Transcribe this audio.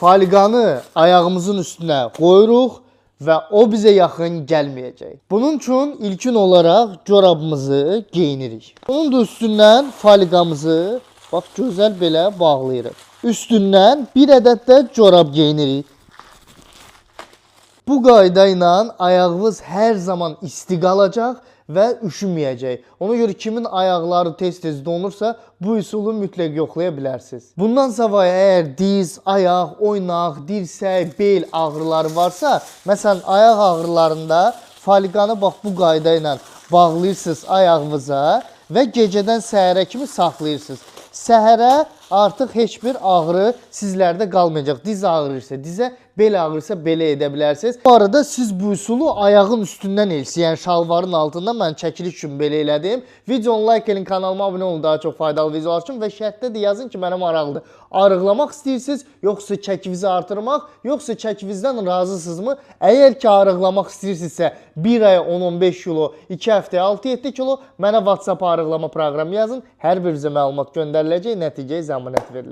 Faliqanı ayağımızın üstünə qoyuruq və o bizə yaxın gəlməyəcək. Bunun üçün ilkin olaraq corabımızı geyinirik. Bunun da üstündən faliqamızı bax gözəl belə bağlayırıq. Üstündən bir ədəd də corab geyinirik. Bu qayda ilə ayağınız hər zaman isti qalacaq və üşüməyəcək. Ona görə kimin ayaqları tez-tez donursa, bu üsulu mütləq yoxlaya bilərsiniz. Bundan savayı əgər diz, ayaq, oynaq, dirsək, bel ağrıları varsa, məsələn ayaq ağrılarında faliqanı bax bu qayda ilə bağlayırsınız ayağınıza və gecədən səhərə kimi saxlayırsınız. Səhərə artıq heç bir ağrı sizlərdə qalmayacaq. Diz ağrıyırsa dizə, bel ağrıyırsa belə edə bilərsiniz. Bu arada siz bu üsulu ayağın üstündən eləsiniz. Yəni şalvarın altından mən çəkiliş üçün belə elədim. Videonu like edin, kanalıma abunə olun daha çox faydalı videolar üçün və şərhdə də yazın ki, mənə maraqlıdır. Arıqlamaq istəyirsiniz, yoxsa çəkinizi artırmaq, yoxsa çəkinizdən razısınızmı? Əgər ki arıqlamaq istəyirsinizsə 1 aya 10-15 kilo, 2 həftəyə 6-7 kilo mənə WhatsApp arıqlama proqramı yazın. Hər birinizə məlumat göndəriləcək, nəticəyə zəmanət verilir.